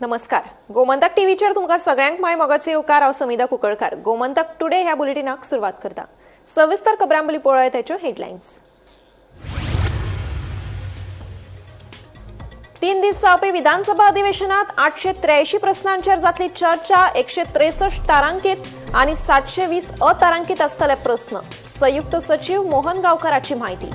नमस्कार, गोमंतक टीव्हीचेर तुमकां सगळ्यांक माय मोगाचो येवकार. हांव समिधा कुंकळकार. गोमंतक टुडे ह्या बुलेटिनाक सुरवात करता. सविस्तर खबरांबली पळोवया त्याच्यो हेडलायन्स. 3 दीस जावपी विधानसभा अधिवेशनात 883 प्रस्नांचेर जातली चर्चा. 163 तारांकित आनी 720 अतारांकित आसतले प्रस्न. संयुक्त सचिव मोहन गावकराची माहिती.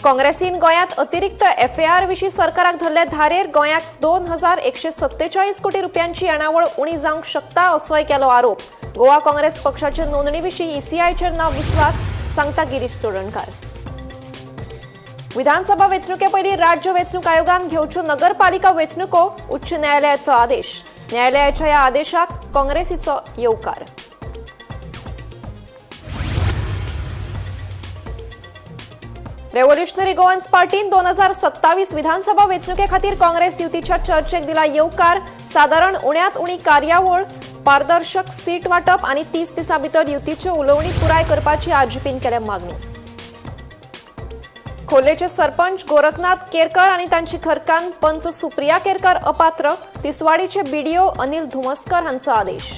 काँग्रेसीन गोंयांत अतिरिक्त एफएआर विशीं सरकाराक धरले धारेर. गोंयाक 2147 कोटी रुपयांची येणावळ उणी जावंक शकता असोय केलो आरोप. गोवा काँग्रेस पक्षाचे नोंदणी विशीं ईसीआयचेर ना विस्वास, सांगता गिरीश चोडणकार. विधानसभा वेंचणुके पयलीं राज्य वेंचणूक आयोगान घेवच्यो नगरपालिका वेंचणुको. उच्च न्यायालयाचो आदेश. न्यायालयाच्या ह्या आदेशाक काँग्रेसीचो येवकार. रेव्होल्युशनरी गोवन्स पार्टीन 2027 विधानसभा वेंचणुके खातीर काँग्रेस युतीच्या चर्चेक दिला येवकार. सादारण उण्यांत उणी कार्यावळ, पारदर्शक सीट वांटप आनी 30 दिसां भितर युतीच्यो उलोवणी पुराय करपाची आरजीपीन केल्या मागणी. खोर्लेचे सरपंच गोरखनाथ केरकर आनी तांची घरकान्न पंच सुप्रिया केरकर अपात्र. तिसवाडीचे बीडीओ अनिल धुमसकर हांचो आदेश.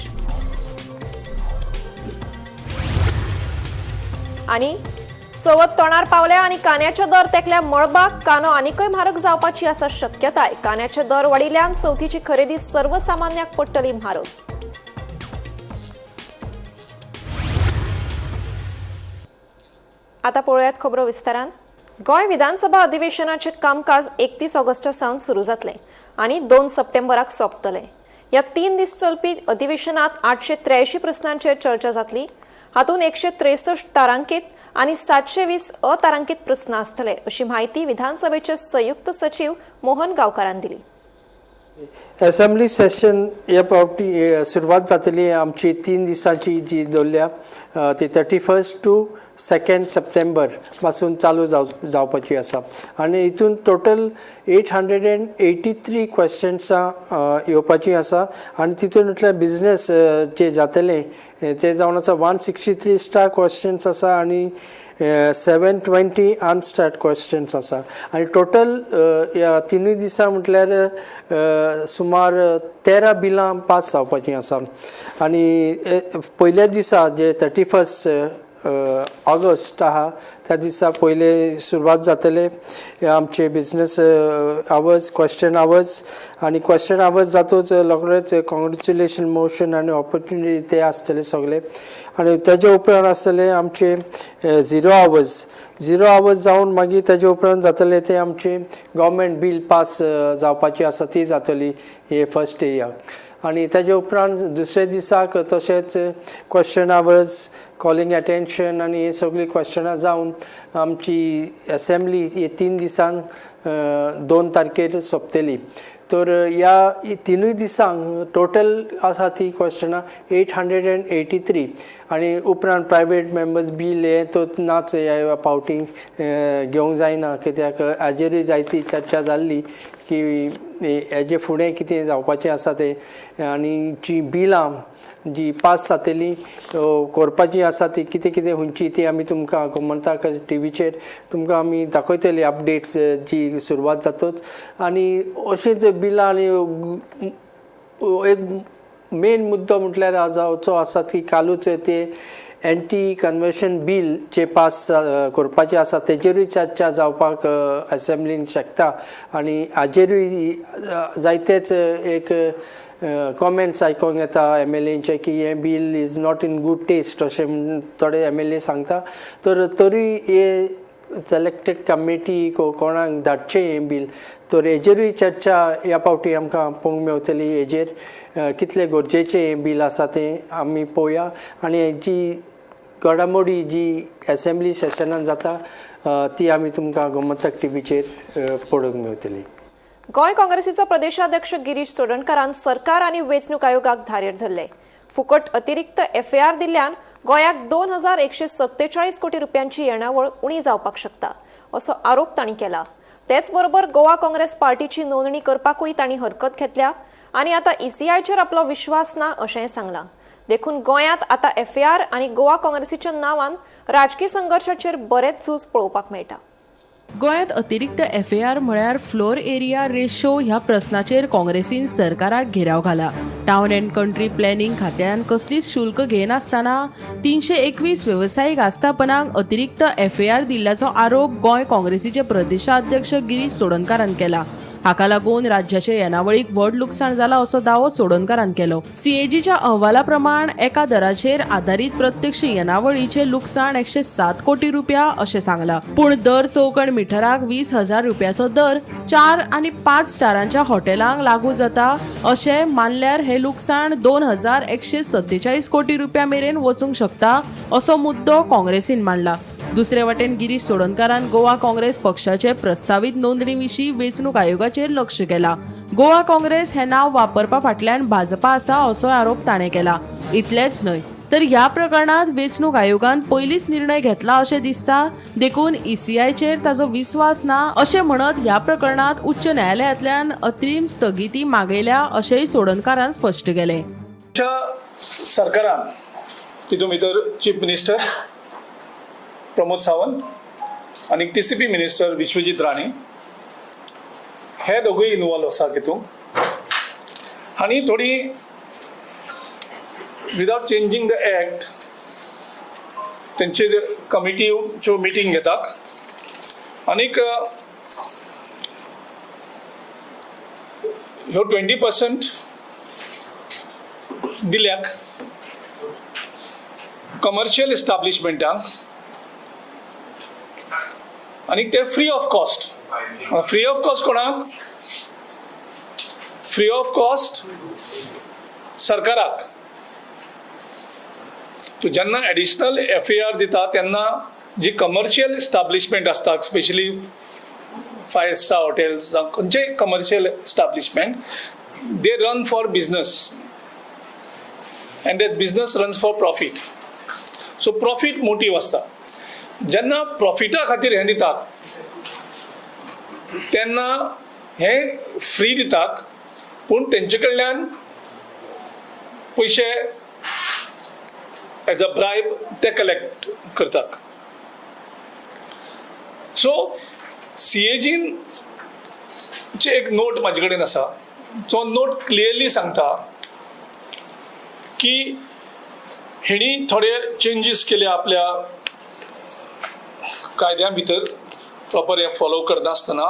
आनी चवथ तोंडार पावल्या आनी कांद्याचे दर तेकल्या मळबाक. कांदो आनीकय म्हारग जावपाची आसा शक्यताय. कांद्याचे दर वाडिल्ल्यान चवथीची खरेदी सर्वसामान्याक पडटली म्हारग. आता पळोवयात खबरो विस्तारान. गोंय विधानसभा अधिवेशनाचे कामकाज 31 ऑगस्टा सावन सुरू जातलें आनी 2 सप्टेंबराक सोंपतलें. ह्या 3 दीस चलपी अधिवेशनात 883 प्रस्नांचेर चर्चा जातली. हातूंत 163 तारांकित आनी 720 अतारांकित प्रस्न आसतले अशी माहिती विधानसभेचे संयुक्त सचिव मोहन गावकारान दिली. असेंब्ली सेशन हे फावटी सुरवात जातली आमची 3 दिसांची जी दवरल्या ती 31 to 2 सप्टेंबर पासून चालू जावपाची आसा आनी हितून टोटल 883 क्वेश्चन्सां येवपाची आसा आनी तितून म्हटल्यार बिजनेस जे जातले ते जावन आसा 163 स्टार क्वेश्चन्स आसा आनी 720 अनस्टार्ट क्वेश्चन्स आसा आनी टोटल ह्या 3 दिसां म्हटल्यार सुमार 13 बिलां पास जावपाचीं आसा. आनी पयल्या दिसा जे 31 ऑगस्ट आहा त्या दिसा पयले सुरवात जातले आमचे बिजनेस आवर्स, क्वेश्चन आवर्स आनी क्वेश्चन आवर्स जातूच रोखडेच कॉंग्रेच्युलेशन मोशन आनी ऑपॉर्च्युनिटी ते आसतले सगळे. आनी तेजे उपरांत आसतले आमचे झिरो आवर्स. झिरो आवर्स जावन मागीर तेजे उपरांत जातले ते आमचे गव्हर्मेंट बील पास जावपाची आसा ती जातली हे फर्स्ट डेयाक. आनी तेजे उपरांत दुसऱ्या दिसाक तशेंच क्वेश्चन आवर्स, कॉलिंग एटेन्शन आनी हे सगळीं क्वेश्चनां जावन आमची एसेंब्ली हे 3 दिसांक 2 तारखेर सोंपतली. तर ह्या 3 दिसांक टोटल आसा ती क्वेश्चनां 883. आनी उपरांत प्रायवेट मेंबर्स बील हें तो नाच ह्या फावटी घेवंक जायना कित्याक हाजेरूय जायती चर्चा जाल्ली की हेजे फुडें कितें जावपाचें आसा तें आनी जी बिलां जी पास जातली करपाची आसा ती कितें कितें खंयची ती आमी तुमकां गोमंतक टीव्हीचेर तुमकां आमी दाखयतली अपडेट्स जी सुरवात जातच. आनी अशींच बिलां आनी एक मेन मुद्दो म्हटल्यार जावचो आसा की कालूच ते एंटी कन्वर्शन बील जे पास करपाचें आसा तेजेरूय चर्चा जावपाक असेंब्लीन शकता. आनी हाजेरूय जायतेच एक कॉमेंट्स आयकोंक येता एमएलएचे की हें bill is not in good taste अशें म्हूण थोडे एमएलए सांगता. तर तरी हे सिलेक्टेड कमिटी कोणाक धाडचें हें बील तर हेजेरूय चर्चा ह्या फावटी आमकां पळोवंक मेवतली. हेजेर कितलें गरजेचें हें बील आसा तें आमी पळोवया. आनी जी घडामोडी जी एसेंब्ली सेशनान जाता ती आमी तुमकां गोमंतक टीव्हीचेर पळोवंक मेवतली. गोंय काँग्रेसीचो प्रदेशाध्यक्ष गिरीश चोडणकारान सरकार आनी वेंचणूक आयोगाक धारेर धरले. फुकट अतिरिक्त एफएआर दिल्ल्यान गोंयाक 2147 कोटी रुपयांची येणावळ उणी जावपाक शकता असो आरोप तांणी केला. तेच बरोबर गोवा काँग्रेस पार्टीची नोंदणी करपाकूय तांणी हरकत घेतल्या आनी आतां ईसीआयचेर आपलो विश्वास ना अशेंय सांगलां. देखून गोंयांत आतां एफएआर आनी गोवा काँग्रेसीच्या नांवान राजकी संघर्शाचेर बरेंच झूज पळोवपाक मेळटा. गोंयांत अतिरिक्त एफएआर म्हळ्यार फ्लोर एरिया रेशो ह्या प्रस्नाचेर काँग्रेसीन सरकाराक घेराव घाला. टावन अँड कंट्री प्लॅनिंग खात्यान कसलीच शुल्क घेनासतना 321 वेवसायीक आस्थापनांक अतिरिक्त एफएआर दिल्ल्याचो आरोप गोंय काँग्रेसीचे प्रदेशाध्यक्ष गिरीश चोडणकारान केला. हाका लागून राज्याचे येणावळीक व्हड लुकसाण जाला असो दावो चोडणकारान केलो. सीएजीच्या अहवाला प्रमाण एका दराचेर आदारीत प्रत्यक्ष येणावळीचे लुकसाण 107 कोटी रुपया अशें सांगला. पूण दर चौखण मिटराक 20,000 रुपयाचो दर 4 आनी 5 स्टारांच्या हॉटेलांक लागू जाता अशें मानल्यार हे लुकसाण 2147 कोटी रुपया मेरेन वचूंक शकता असो मुद्दो काँग्रेसीन मांडला. दुसरे वटेन गिरीश चोडणकारान गोवा काँग्रेस पक्षाचे प्रस्तावीत नोंदणी विशीं वेंचणूक आयोगाचेर लक्ष केला. गोवा काँग्रेस हे नाव वापरपा फाटल्यान भाजपा आसा असो आरोप ताणें केला. इतलेंच न्हय तर ह्या प्रकरणात वेंचणूक आयोगान पयलींच निर्णय घेतला अशें दिसता, देखून ईसीआयचेर ताचो विस्वास ना अशें म्हणत ह्या प्रकरणात उच्च न्यायालयांतल्यान अंतरीम स्थगिती मागयल्या अशेंय चोडणकारान स्पश्ट केलें. सरकारान, तितून भितर चीफ मिनिस्टर प्रमोद सावंत आनी टीसीपी मिनिस्टर विश्वजीत राणे हे दोगूय इनवॉल्व आसा तितून आनी थोडी विदाउट चेंजींग the act तेंचे कमिटीच्यो मिटींग घेतात आनीक ह्यो 20% दिल्याक कमर्शियल इस्टाब्लिशमेंटांक आनी ते free of cost. Free of cost कोणाक? फ्री ऑफ कॉस्ट सरकाराक. तूं जेन्ना एडिशनल एफएआर दिता तेन्ना जी कमर्शियल इस्टाब्लिशमेंट आसता, स्पेशली फायव स्टार हॉटेल्स जावं खंयचेय commercial establishment, they run for business and that business runs for profit. So profit motive आसता. जेन्ना प्रॉफिटा खातीर हें दितात तेन्ना हें फ्री दितात, पूण तेंचे कडल्यान पयशे एज अ ब्रायब ते कलेक्ट करतात. सो सीएजीन चे एक नोट म्हाजे कडेन आसा, जो नोट क्लियरली सांगता की हेणी थोडे चेंजीस केले आपल्या कायद्या भितर प्रॉपर हें फॉलो करनासतना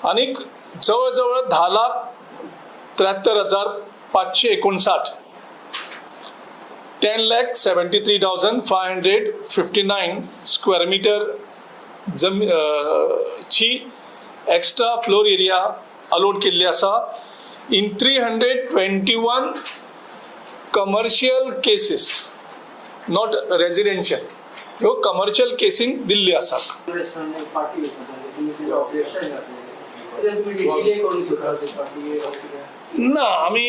आनीक जवळ जवळ 10,73,559, 10,73,559 square meter जम ची एक्स्ट्रा फ्लोर एरिया अलॉट केल्ली आसा in 321 commercial cases, not residential. ह्यो कमर्शियल केसींक दिल्ली आसात. पार्टी आसा, तुमी कितें ऑब्जेक्शन घातलें, तुमी डिले करूंक शकता पार्टी कितें? ना, आमी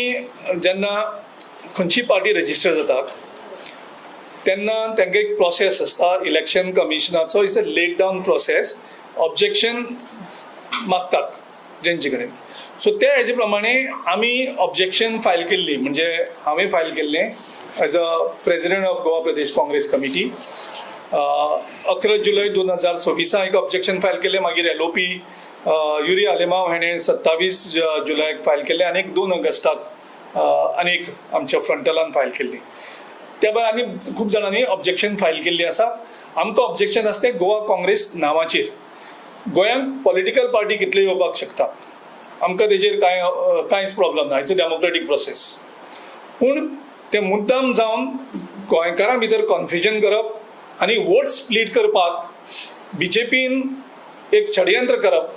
जेन्ना खंयची पार्टी रजिस्टर जाता तेन्ना तांकां एक प्रोसेस आसता election कमिशनाचो. It's a laid down process. Objection मागतात जेंचे कडेन. सो त्या हेजे प्रमाणे आमी ऑब्जेक्शन फायल केल्ली, म्हणजे हांवें फायल केल्लें as a president of Goa Pradesh Congress Committee. 11 जुलय 2026 एक ऑब्जेक्शन फायल केलें. मागीर एलओपी युरी आलेमाव हाणें 27 जुलयाक फायल केलें आनी एक 2 ऑगस्टाक आनी एक आमच्या फ्रंटलान फायल केल्ली. त्या भायर आनी खूब जाणांनी ऑब्जेक्शन फायल केल्ली आसा. आमकां ऑब्जेक्शन आसा तें गोवा काँग्रेस नांवाचेर. गोंयांत पॉलिटिकल पार्टी कितल्यो येवपाक शकता, आमकां तेजेर कांय कांयच प्रॉब्लम ना. It's a democratic process. पूण ते मुद्दाम जावन गोंयकारां भितर कन्फ्युजन करप आनी वोट स्प्लीट करपाक बीजेपीन एक षडयंत्र करप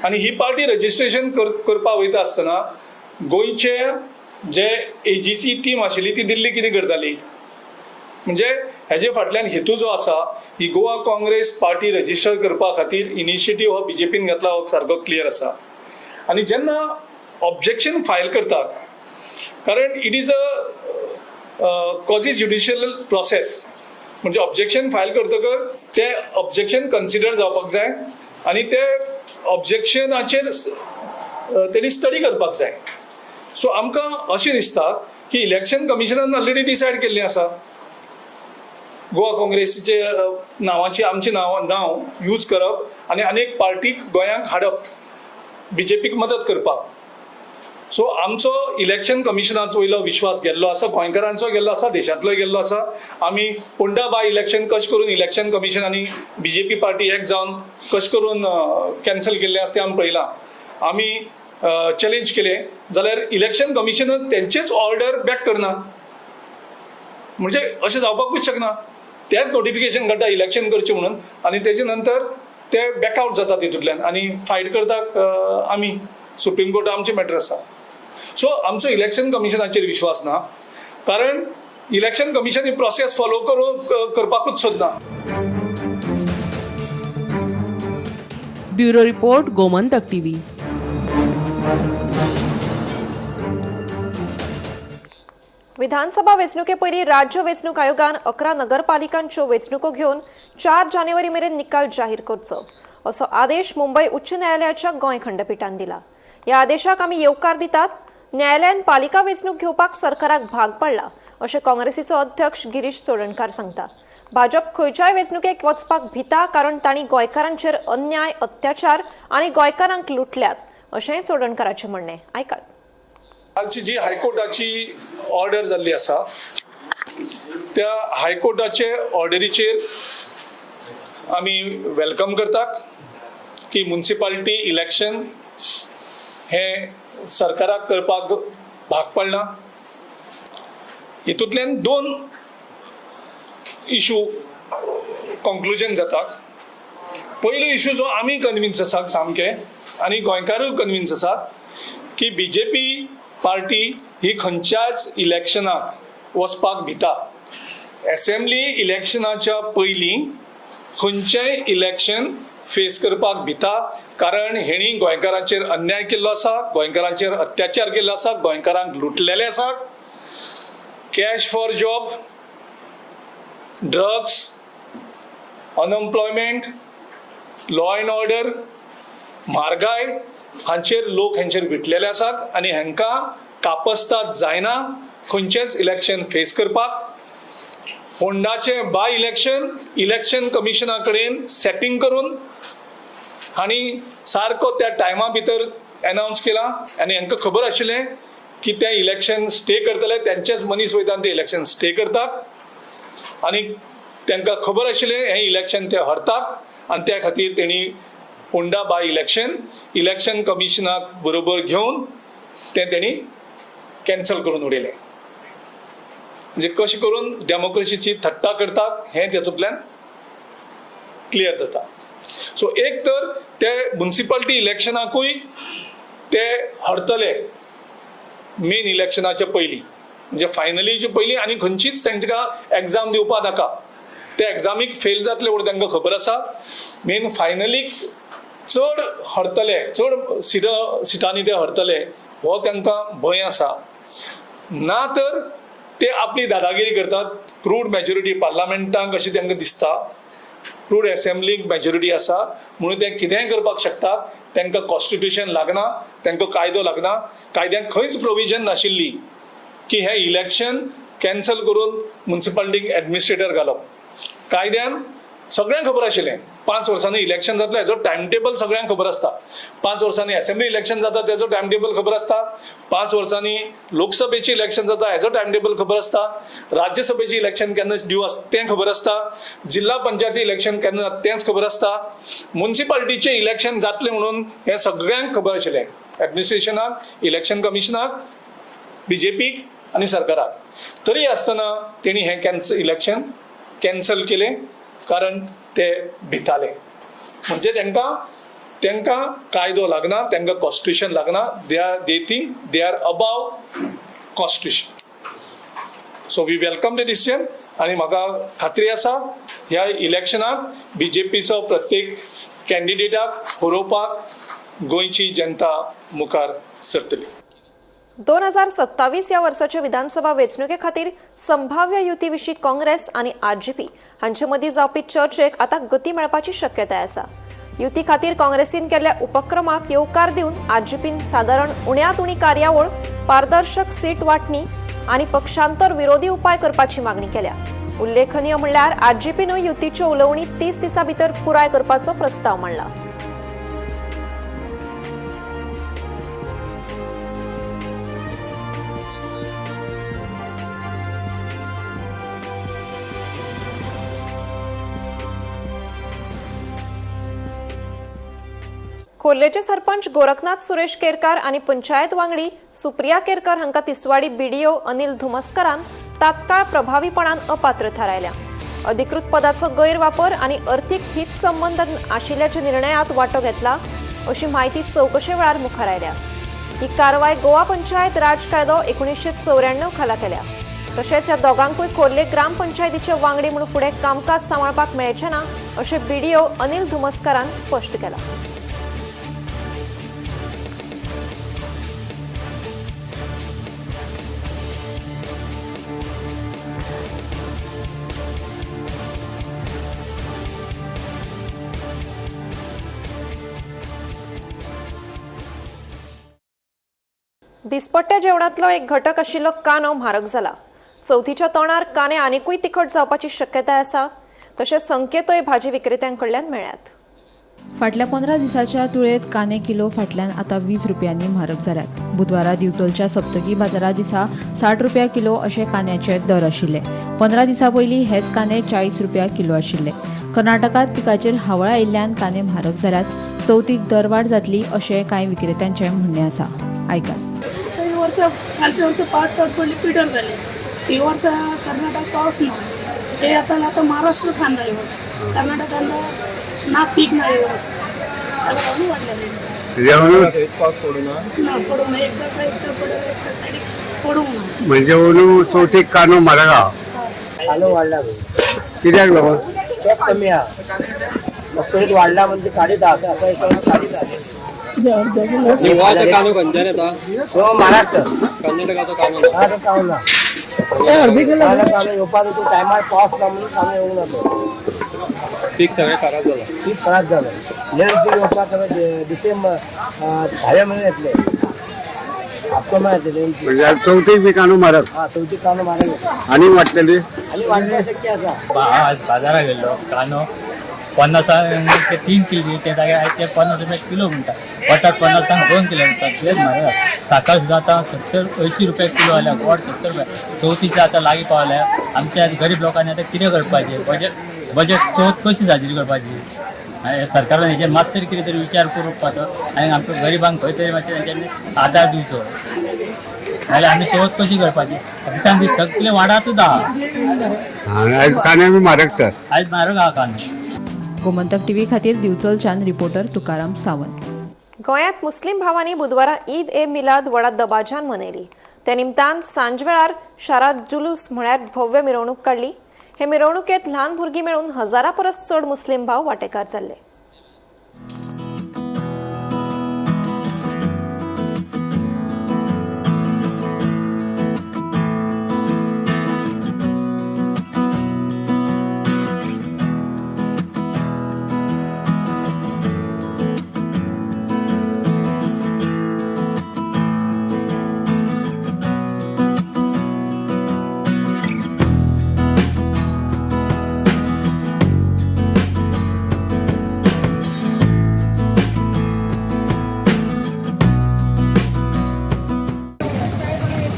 आनी ही पार्टी रजिस्ट्रेशन करपाक वयता आसतना गोंयचे जे एजीची टीम आशिल्ली ती दिल्ली कितें करताली? म्हणजे हेजे फाटल्यान हेतू जो आसा, ही गोवा काँग्रेस पार्टी रजिस्टर करपा खातीर इनिशिएटीव हो बीजेपीन घेतला हो सारको क्लियर आसा. आनी जेन्ना ऑब्जेक्शन फायल करतात, कारण it is a quasi judicial process, म्हणजे ऑब्जेक्शन फायल करतकर ते ऑब्जेक्शन कन्सिडर जावपाक जाय आनी ते ऑब्जेक्शनाचेर तेणी स्टडी करपाक जाय. सो आमकां अशें दिसता की इलेक्शन कमिशनान ऑलरेडी डिसायड केल्लें आसा. गोवा काँग्रेसीचे नांवाची आमचें नांव यूज करप आनी अनेक पार्टीक गोंयांक हाडप, बीजेपीक मदत करपाक. सो आमचो इलेक्शन कमिशनाचो वयलो विश्वास गेल्लो आसा, गोंयकारांचो गेल्लो आसा, देशांतलोय गेल्लो आसा. आमी पोंडा बाय इलेक्शन कशें करून इलेक्शन कमिशन आनी बीजेपी पार्टी एक जावन कशें करून कॅन्सल केल्लें आसा तें आमी पळयलां. आमी चॅलेंज केलें जाल्यार इलेक्शन कमिशनान तेंचेच ऑर्डर बॅक करना, म्हणजे अशें जावपाकूच शकना. तेच नोटिफिकेशन काडटा इलेक्शन करचें म्हणून आनी तेजे नंतर ते बॅकआवट जाता तितूंतल्यान आनी फायट करता आमी सुप्रीम कोर्टात आमचें मॅटर आसा. सो आमचो इलेक्शन कमिशनाचेर विश्वास ना, कारण इलेक्शन कमिशन ही प्रोसेस फॉलो करून करपाकूच सोदना. Bureau report, Gomantak TV. विधानसभा वेंचणुके पयलीं राज्य वेंचणूक आयोगान 11 नगरपालिकांच्यो वेंचणुको घेवन 4 जानेवारी मेरेन निकाल जाहीर करचो असो आदेश मुंबय उच्च न्यायालयाच्या गोंय खंडपिठान दिला. ह्या आदेशाक आमी येवकार दितात. न्यायालयान पालिका वेंचणूक घेवपाक सरकाराक भाग पडला अशें काँग्रेसीचो अध्यक्ष गिरीश चोडणकार सांगता. भाजप खंयच्याय वेंचणुकेक वचपाक भिता, कारण तांणी गोंयकारांचेर अन्याय, अत्याचार आनी गोंयकारांक लुटल्यात अशेंय चोडणकाराचें म्हणणें. आयकात. कालची जी हायकोर्टाची ऑर्डर जाल्ली आसा त्या हायकोर्टाचे ऑर्डरीचेर आमी welcome करतात की मुन्सिपालिटी इलेक्शन हें सरकाराक करपाक भाग पडना. हितूंतल्यान 2 इशू कॉन्क्लुजन जाता. पयलो इशू जो आमी कन्विन्स आसात सामके आनी गोंयकारूय कन्विन्स आसात की बी जे पी पार्टी ही खंयच्याच इलेक्शनाक वचपाक भिता. एसेंब्ली इलेक्शनाच्या पयलीं खंयचेंय इलेक्शन फेस करपाक भिता, कारण हेणी गोंयकारांचेर अन्याय केल्लो आसा, गोंयकारांचेर अत्याचार केल्लो आसा, गोंयकारांक लुटलेले आसात. Cash for job, drugs, unemployment, law and order, म्हारगाय हांचेर लोक हेंचेर विटलेले आसात आनी हेंकां कापस्ताद जायना खंयचेंच इलेक्शन फेस करपाक. होंडाचें बाय इलेक्शन इलेक्शन कमिशना कडेन सेटींग करून आनी सारको त्या टायमा भितर एनावन्स केला आनी हेंकां खबर आशिल्लें की तें इलेक्शन स्टे करतले, तेंचेच मनीस वयता आनी ते इलेक्शन स्टे करतात आनी तांकां खबर आशिल्लें हें इलेक्शन ते हरतात आनी त्या खातीर तेणी होंडा बाय इलेक्शन इलेक्शन कमिशनाक बरोबर घेवन तें तेणी कॅन्सल करून उडयलें. म्हणजे कशें करून डेमोक्रेसीची थट्टा करतात हें तातूंतल्यान क्लियर जाता. सो एक तर ते मुन्सिपालिटी इलेक्शनाकूय ते हरतले मेन इलेक्शनाच्या पयलीं, म्हणजे फायनलीच्या पयलीं, आनी खंयचीच तांकां एग्जाम दिवपा नाका, ते एग्जामीक फेल जातले म्हणून तांकां खबर आसा. मेन फायनलीक चड हरतले, चड सिटांनी ते हरतले हो तांकां भंय आसा. ना तर ते आपली दादागिरी करतात. क्रूड मेजॉरिटी पार्लामेंटाक अशें तांकां दिसता, क्रूड एसेंब्लीक मेजॉरिटी आसा म्हणून ते कितेंय करपाक शकतात. तांकां कॉन्स्टिट्युशन लागना, तांकां कायदो लागना. कायद्यान खंयच प्रोविजन नाशिल्ली की हें इलेक्शन कॅन्सल करून मुन्सिपालिटीक एडमिनिस्ट्रेटर घालप. कायद्यान सगळ्यांक खबर आशिल्लें 5 वर्सांनी इलेक्शन जातलें हेजो टायम टेबल सगळ्यांक खबर आसता. 5 वर्सांनी एसेंब्ली इलेक्शन जाता तेजो टायम टेबल खबर आसता, 5 वर्सांनी लोकसभेचें इलेक्शन जाता हेजो टायम टेबल खबर आसता, राज्यसभेचें इलेक्शन केन्ना ड्यू आसता तें खबर आसता, जिल्हा पंचायती इलेक्शन केन्ना जाता तेंच खबर आसता, मुन्सिपालिटीचें इलेक्शन जातलें म्हणून हें सगळ्यांक खबर आशिल्लें, एडमिनिस्ट्रेशनाक, इलेक्शन कमिशनाक, बीजेपीक आनी सरकाराक. तरी आसतना तेणी हें इलेक्शन कॅन्सल केलें कारण ते भिताले. म्हणजे तांकां कायदो लागना, तांकां कॉन्स्टिट्युशन लागना. They think they are above constitution. So we welcome the decision आनी म्हाका खात्री आसा ह्या इलेक्शनाक बी जे पीचो प्रत्येक कॅन्डिडेटाक हरोवपाक गोंयची जनता मुखार सरतली. 2027 ह्या वर्साच्या विधानसभा वेंचणुके खातीर संभाव्य युती विशीं काँग्रेस आनी आरजीपी हांचे मदीं जावपी चर्चेक आतां गती मेळपाची शक्यताय आसा. युती खातीर काँग्रेसीन केल्ल्या उपक्रमाक येवकार दिवन आरजीपीन सादारण उण्यांत उणी कार्यावळ, पारदर्शक सीट वांटणी आनी पक्षांतर विरोधी उपाय करपाची मागणी केल्या. उल्लेखनीय म्हणल्यार आरजीपीनूय युतीच्यो उलोवणी 30 दिसां भितर पुराय करपाचो प्रस्ताव मांडला. खोर्लेचे सरपंच गोरखनाथ सुरेश केरकार आनी पंचायत वांगडी सुप्रिया केरकर हांकां तिसवाडी बीडीओ अनिल धुमस्करान तात्काळ प्रभावीपणान अपात्र थारायल्या. अधिकृत पदाचो गैरवापर आनी अर्थीक हित संबंद आशिल्ल्याच्या निर्णयात वांटो घेतला अशी म्हायती चवकशे वेळार मुखार आयल्या. ही कारवाय गोवा पंचायत राज कायदो 1994 खाला केल्या. तशेंच ह्या दोगांकूय खोर्ले ग्रामपंचायतीचे वांगडी म्हूण फुडें कामकाज सांबाळपाक मेळचें ना अशें बीडीओ अनिल धुमस्करान स्पश्ट केलां. दिसपट्ट्या जेवणांतलो एक घटक आशिल्लो कांदो म्हारग जाला. चवथीच्या तोंडार कांदे आनिकूय तिखट जावपाची शक्यताय आसा. तशेंच संकेतय भाजी विक्रेत्यां कडल्यान मेळ्ळ्यात. फाटल्या 15 दिसाच्या तुळेत कांदे किलो फाटल्यान आतां 20 रुपयांनी म्हारग जाल्यात. बुधवारा दिवचलच्या सप्तकी बाजारा दिसा 60 रुपया किलो अशे कांद्याचे दर आशिल्ले. 15 दिसां पयलीं हेच कांदे 40 रुपया किलो आशिल्ले. कर्नाटकांत पिकाचेर हावळ आयिल्ल्यान कांदे म्हारग जाल्यात. चवथीक दरवाड जातली अशें कांय विक्रेत्यांचें म्हणणें आसा. आयकात. वर्सा कालच्या वर्सा पावस चड पडली पिडर जाले. ही वर्सा कर्नाटक पावस ना, ते आतां आतां महाराष्ट्र कांदा हे वर्स, कर्नाटकांत ना पीक ना हे वर्स, ताका लागून वाडले रेट. पावस पडूं ना? ना पडूंक ना, एकदां काय एकदां पडूं, एकदां सायडीक पडूंक ना. म्हणजे अंदू चवथीक कांदो म्हारग आहा. कांदो वाडला कित्याक लागून? स्टॉक कमी आहा. मस्त रेट वाडला म्हणजे काडीत आसा, आसा स्टॉक काडीत आहा. कांदो खंयच्यान येता? हो महाराष्ट्र. कर्नाटकाचो कांदो. महाराष्ट्र कांदो ना, कांदो येवपाचो तो टायमार पावस ना म्हणून कांदो येवंक ना तो. पीक सगळें खराब जालां. पीक खराब जालें. लेट पीक येवपाक सगळें डिसेंबर धाव्या म्हयन्यात येतले, हप्तो म्हयन्यात येतले. म्हणजे चवथीक बी कांदो म्हारग. हा चवथीक कांदो म्हारग. आनी वाडटली? आनी वाडपाक शक्य आसा. आज बाजारात गेल्लो कांदो 50 ते 3 किलो ते जाग्यार ते 50 रुपया किलो म्हणटा. बटाट 50 2 किलो म्हणटा. सगळेच म्हारग. साकर सुद्दां आतां 70-80 रुपया किलो आल्या. गोड 70 रुपया. चवथीच्या आतां लागीं पावल्या. आमच्या गरीब लोकांनी आतां कितें करपाचें? बजेट चवथ कशी साजरी करपाची? सरकारान हेजेर मात तरी कितें तरी विचार करूंक आनी आमकां गरिबांक खंय तरी मातशें तेंच्यांनी आदार दिवचो. नाल्यार आमी चवथ कशी करपाची? दिसान दीस सगळे वाडातूच आहा. आयज कांदे बी म्हारग तर. आयज म्हारग आहा कांदो. गोमंतक टीव्ही खातीर दिवचलच्यान रिपोर्टर तुकाराम सावंत. गोंयांत मुस्लीम भावांनी बुधवारा ईद ए मिलाद व्हडा दबाज्यान मनयली. त्या निमतान सांजवेळार शारांत जुलूस म्हळ्यार भव्य मिरवणूक काडली. हे मिरवणुकेंत ल्हान भुरगीं मेळून हजारा परस चड मुस्लीम भाव वांटेकार जाल्ले.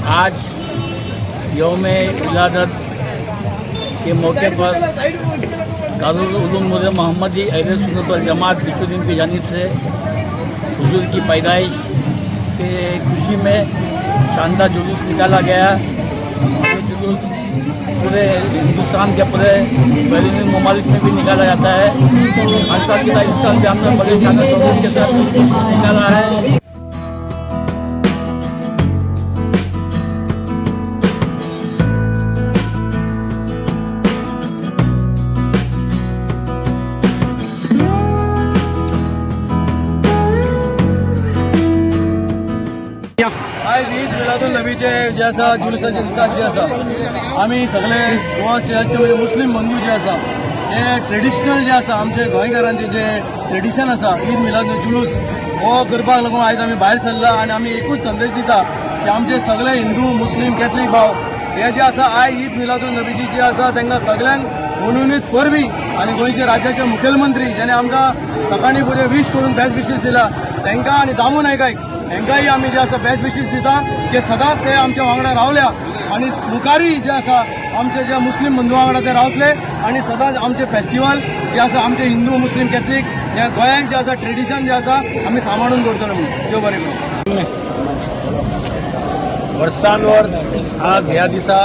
आज यौम विलादत के मौके पर दारुल उलूम नूर मोहम्मदी अहले सुन्नत वल जमात बिचुद्दीन की जानिब से हुजूर की पैदाइश के खुशी में शानदार जुलूस निकाला गया। ये जुलूस पूरे हिंदुस्तान के पूरे बैरून ममालिक में भी निकाला जाता है। हर साल की तरह इस साल भी हमने बड़े शानदार जुलूस के साथ निकाला है। आयज ईद मिलादून नबीचे जे आसा जुलूसाचे दिसा जे आसा आमी सगळे गोवा स्टेटाचे म्हणजे मुस्लीम बंधू जे आसा हे ट्रेडिशनल जे आसा आमचे गोंयकारांचे जे ट्रेडिशन आसा ईद मिलादून जुलूस हो करपाक लागून आयज आमी भायर सरला आनी आमी एकूच संदेश दिता की आमचे सगळे हिंदू मुस्लीम कॅथलीक भाव हे जे आसा आयज ईद मिलादून नबीची जी आसा तांकां सगळ्यांक मनोनीत परबी आनी गोंयचे राज्याचे मुखेलमंत्री जेणे आमकां सकाळीं फुडें वीश करून बेस्ट विशीस दिला तांकां आनी दामू नायकाक हांकांय आमी जे आसा बेस्ट विशीस दिता की सदांच ते आमच्या वांगडा रावल्या आनी मुखारूय जे आसा आमचे जे मुस्लीम बंधू वांगडा ते रावतले आनी सदांच आमचे फेस्टिवल जे आसा आमचे हिंदू मुस्लीम कॅथलीक हे गोंयांक जे आसा ट्रेडिशन जे आसा आमी सांबाळून दवरतले म्हणून. देव बरें करूं. वर्सान वर्स आज ह्या दिसा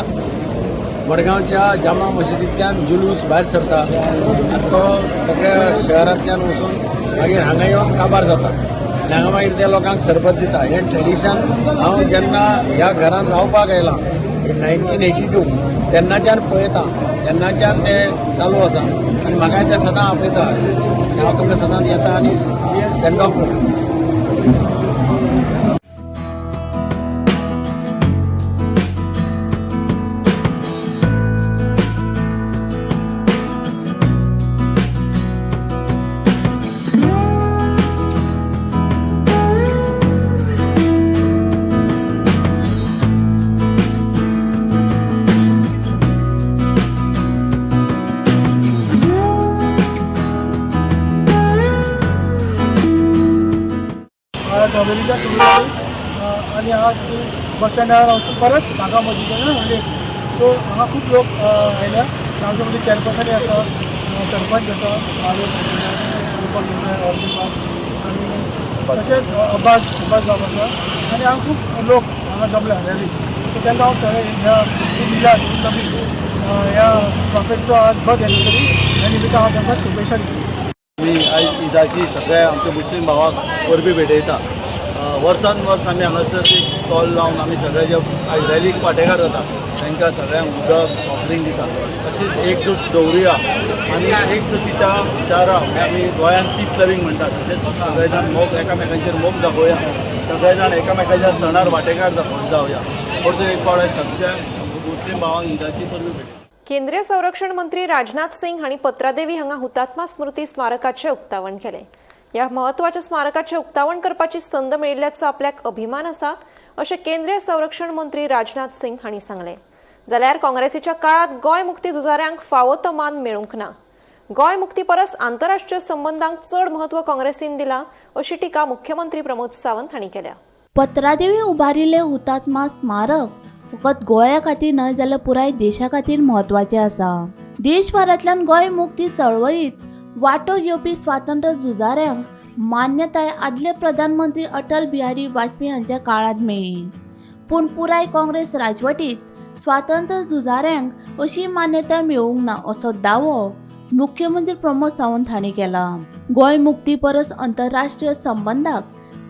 मडगांवच्या जामा मशिदींतल्यान जुलूस भायर सरता आनी तो सगळ्या शहरांतल्यान वचून मागीर हांगा येवन काबार जाता आनी हांगा मागीर त्या लोकांक सरबत दिता. हें ट्रेडिशन हांव जेन्ना ह्या घरांत रावपाक आयलां 1982 तेन्नाच्यान पळयता, तेन्नाच्यान तें चालू आसा आनी म्हाकाय तें सदां आपयता आनी हांव तुमकां सदांच येता आनी सेंड ऑफ करता. दाबोलीच्या आनी आज ती बस स्टँडार वचून परत म्हाका मस्जिदान हाडली. सो हांगा खूब लोक आयल्या. आमच्या मदीं चॅरपर्सनूय आसा, सरपंच आसा, रुपक देसाय, अर्जून बाब आनी तशेंच अब्बास बाब आसा आनी हांगा खूब लोक हांगा जमल्या रॅलीक. सो तांकां हांव सगळे ह्या मिलाद नबी ह्या प्रॉफेटचो आज बर्थ एनिवर्सरी ह्या निमित्तान हांव तांकां शुभेच्छा दिता. आमी आयज ईदाची सगळ्या आमच्या मुस्लीम भावाक परबी भेटयता. वर्सान वर्स आमी हांगासर एक स्टॉल लावन आमी सगळे जे आयज रॅलीक वांटेकार जाता तांकां सगळ्यांक उदक सॉफ्ट ड्रिंक दिता. तशीच एकजूट दवरुया आनी एकजुटीच्या विचारा आमी गोंयांत पीस लवींग म्हणटात, तशेंच सगळे जाण मोग एकामेकांचेर मोग दाखोवया, सगळे जाण एकामेकाच्या सणार वांटेकार जावया. परतून एक फावट सगळ्या मुस्लीम भावांक ईदाची परबी भेटयता. केंद्रीय संरक्षण मंत्री राजनाथ सिंग हांणी पत्रादेवी हांगा हुतात्मा स्मृती स्मारकाचें उक्तावण केलें. ह्या म्हत्वाच्या स्मारकाचें उक्तावण करपाची संद मेळिल्ल्याचो आपल्याक अभिमान आसा अशें केंद्रीय संरक्षण मंत्री राजनाथ सिंग हांणी सांगलें. जाल्यार काँग्रेसीच्या काळांत गोंय मुक्ती झुजाऱ्यांक फावो तो मान मेळूंक ना. गोंय मुक्ती परस आंतरराष्ट्रीय संबंदांक चड म्हत्व काँग्रेसीन दिलां अशी टिका मुख्यमंत्री प्रमोद सावंत हांणी केल्या. पत्रादेवी उबारिल्लें हुतात्मा स्मारक फकत गोंया खातीर न्हय जाल्यार पुराय देशा खातीर म्हत्वाचें आसा. देशभरांतल्यान गोंय मुक्ती चळवळींत वांटो घेवपी स्वातंत्र्य झुजाऱ्यांक मान्यताय आदले प्रधानमंत्री अटल बिहारी वाजपेयी हांच्या काळांत मेळ्ळी. पूण पुराय काँग्रेस राजवटीत स्वातंत्र्य झुजाऱ्यांक अशी मान्यताय मेळूंक ना असो दावो मुख्यमंत्री प्रमोद सावंत हांणी केला. गोंय मुक्ती परस आंतरराष्ट्रीय संबंदाक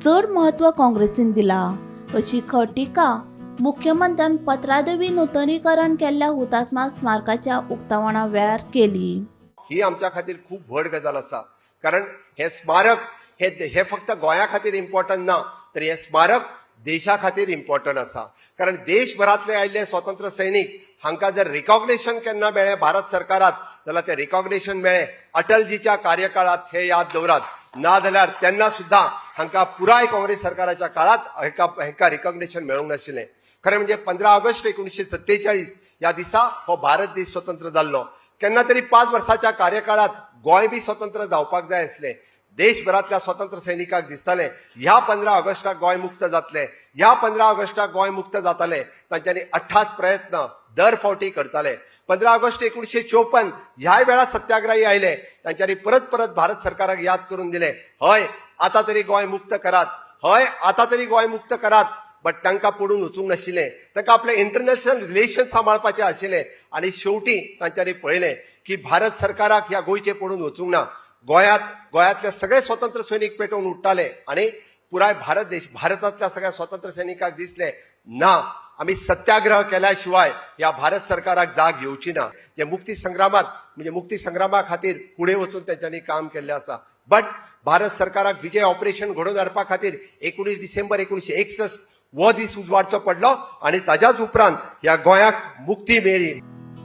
चड म्हत्व काँग्रेसीन दिला अशी खर टिका मुख्यमंत्र्यान पत्रादेवी नुतनीकरण केल्ल्या हुतात्मा स्मारकाच्या उक्तावणा वेळार केली. ही आमच्या खातीर खूब व्हड गजाल आसा, कारण हे स्मारक हे फक्त गोंया खातीर इम्पॉर्टंट ना, तर हे स्मारक देशा खातीर इम्पॉर्टंट आसा. कारण देशभरांतले आयिल्ले स्वतंत्र सैनीक हांकां जर रिकॉग्नेशन केन्ना मेळ्ळें भारत सरकारात जाल्यार तें रिकॉग्नेशन मेळ्ळें अटलजीच्या कार्यकाळात, हे याद दवरात. ना जाल्यार तेन्ना सुद्दां हांकां पुराय काँग्रेस सरकाराच्या काळात हांकां रिकॉग्नेशन मेळूंक नाशिल्लें. खरें म्हणजे 15 ऑगस्ट 1947 ह्या दिसा हो भारत देश स्वतंत्र जाल्लो. केन्ना तरी 5 वर्साच्या कार्यकाळात गोंय बी स्वतंत्र जावपाक जाय आसलें. देशभरांतल्या स्वतंत्र सैनिकांक दिसतालें ह्या 15 ऑगस्टाक गोंय मुक्त जातलें, ह्या 15 ऑगस्टाक गोंय मुक्त जातालें. तांच्यांनी 28 प्रयत्न दर फावटी करताले. 15 ऑगस्ट 1954 ह्याय वेळार सत्याग्रही आयले, तांच्यांनी परत परत भारत सरकाराक याद करून दिलें, हय आतां तरी गोंय मुक्त करात, हय आतां तरी गोंय मुक्त करात. बट तांकां पडून वचूंक नाशिल्लें, तांकां आपलें इंटरनॅशनल रिलेशन सांबाळपाचें आशिल्लें. आनी शेवटी तांच्यांनी पळयलें की भारत सरकाराक ह्या गोंयचें पडून वचूंक ना. गोंयांतले सगळे स्वतंत्र सैनीक पेटोवन उठ्ठाले आनी पुराय भारत देश भारतांतल्या सगळ्या स्वतंत्र सैनिकांक दिसलें ना आमी सत्याग्रह केल्या शिवाय ह्या भारत सरकाराक जाग येवची ना. जे मुक्ती संग्रामात म्हणजे मुक्ती संग्रामा खातीर फुडें वचून तेंच्यांनी काम केल्लें आसा. बट भारत सरकाराक विजय ऑपरेशन घडोवन हाडपा खातीर 19 डिसेंबर 1961 हो दीस उजवाडचो पडलो आनी ताज्याच उपरांत ह्या गोंयाक मुक्ती मेळ्ळी.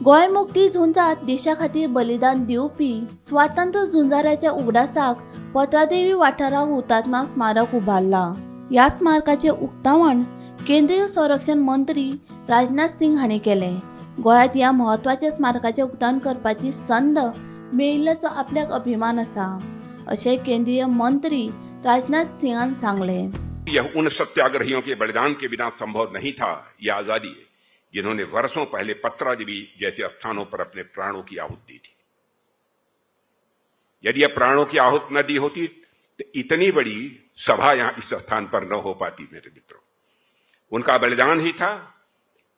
गोंय मुक्ती झुंजात देशा खातीर बलिदान दिवपी स्वातंत्र्य झुंजाऱ्याच्या उगडासाक पत्रादेवी वाठाराक हुतात्मा स्मारक उबारला. ह्या स्मारकाचें उक्तावण केंद्रीय संरक्षण मंत्री राजनाथ सिंग हांणी केलें. गोंयांत ह्या म्हत्वाच्या स्मारकाचें उक्तावण करपाची संद मेळिल्ल्याचो आपल्याक अभिमान आसा अशें केंद्रीय मंत्री राजनाथ सिंगान सांगलें. यह उन सत्याग्रहियों के बलिदान के बिना संभव नहीं था यह आजादी, जिन्होंने वर्षों पहले पत्रादेवी जैसे स्थानों पर अपने प्राणों की आहुति दी थी। यदि यह प्राणों की आहुति न दी होती तो इतनी बड़ी सभा यहां इस स्थान पर न हो पाती। मेरे मित्रों, उनका बलिदान ही था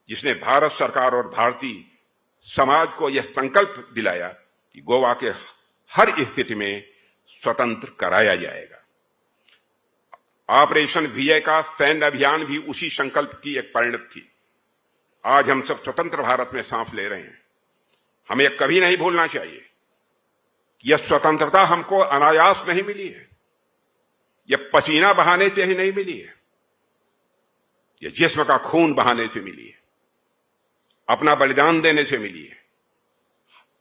जिसने भारत सरकार और भारतीय समाज को यह संकल्प दिलाया कि गोवा के हर स्थिति में स्वतंत्र कराया जाएगा। ऑपरेशन विजय का सैन्य अभियान भी उसी संकल्प की एक परिणत थी। आज हम सब स्वतंत्र भारत में सांस ले रहे हैं। हमें कभी नहीं भूलना चाहिए कि यह स्वतंत्रता हमको अनायास नहीं मिली है, यह पसीना बहाने से ही नहीं मिली है, यह जिस्म का खून बहाने से मिली है, अपना बलिदान देने से मिली है।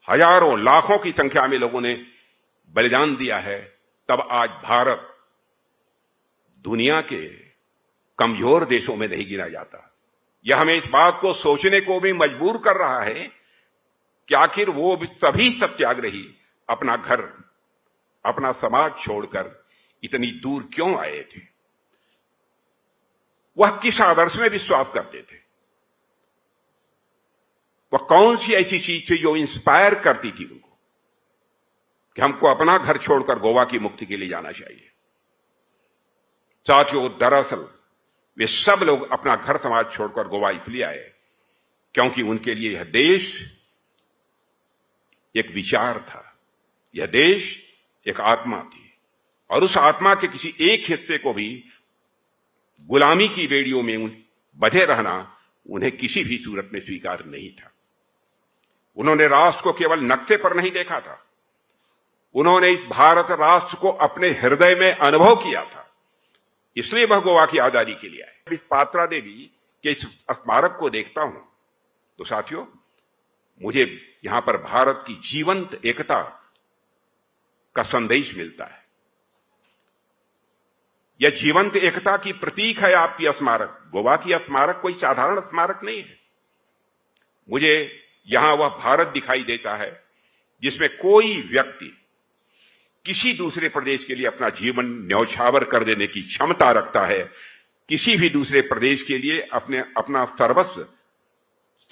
हजारों लाखों की संख्या में लोगों ने बलिदान दिया है, तब आज भारत दुनिया के कमजोर देशों में नहीं गिना जाता। यह हमें इस बात को सोचने को भी मजबूर कर रहा है कि आखिर वो सभी सत्याग्रही अपना घर, अपना समाज छोड़कर इतनी दूर क्यों आए थे? वह किस आदर्श में विश्वास करते थे? वह कौन सी ऐसी चीज थी जो इंस्पायर करती थी उनको कि हमको अपना घर छोड़कर गोवा की मुक्ति के लिए जाना चाहिए? साथियों, दरअसल वे सब लोग अपना घर समाज छोड़कर गोवा इसलिए आए क्योंकि उनके लिए यह देश एक विचार था, यह देश एक आत्मा थी और उस आत्मा के किसी एक हिस्से को भी गुलामी की बेड़ियों में बंधे रहना उन्हें किसी भी सूरत में स्वीकार नहीं था। उन्होंने राष्ट्र को केवल नक्शे पर नहीं देखा था, उन्होंने इस भारत राष्ट्र को अपने हृदय में अनुभव किया था, इसलिए वह गोवा की आजादी के लिए आए। इस पात्रा देवी के इस स्मारक को देखता हूं तो साथियों, मुझे यहां पर भारत की जीवंत एकता का संदेश मिलता है। यह जीवंत एकता की प्रतीक है आपकी स्मारक। गोवा की स्मारक कोई साधारण स्मारक नहीं है। मुझे यहां वह भारत दिखाई देता है जिसमें कोई व्यक्ति किसी दूसरे प्रदेश के लिए अपना जीवन न्यौछावर कर देने की क्षमता रखता है, किसी भी दूसरे प्रदेश के लिए अपने अपना सर्वस्व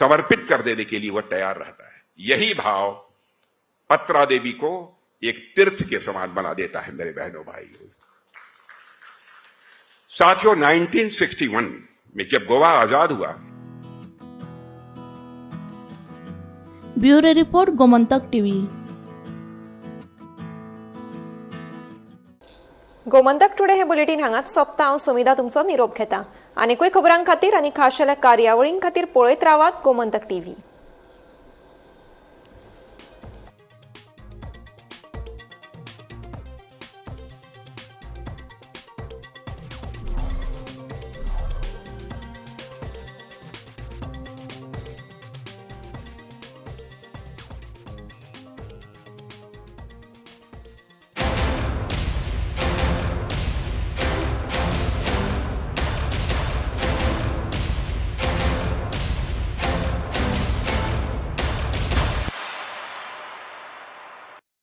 समर्पित कर देने के लिए वह तैयार रहता है। यही भाव पत्रा देवी को एक तीर्थ के समान बना देता है, मेरे बहनों भाइयों। साथियों, 1961 में जब गोवा आजाद हुआ, bureau report, Gomantak TV. Gomantak today हे बुलेटीन हांगाच सोंपता. हांव समिधा तुमचो निरोप घेता. आनीकूय खबरां खातीर आनी खाशेल्या कार्यावळीं खातीर पळयत रावात गोमंतक टीव्ही.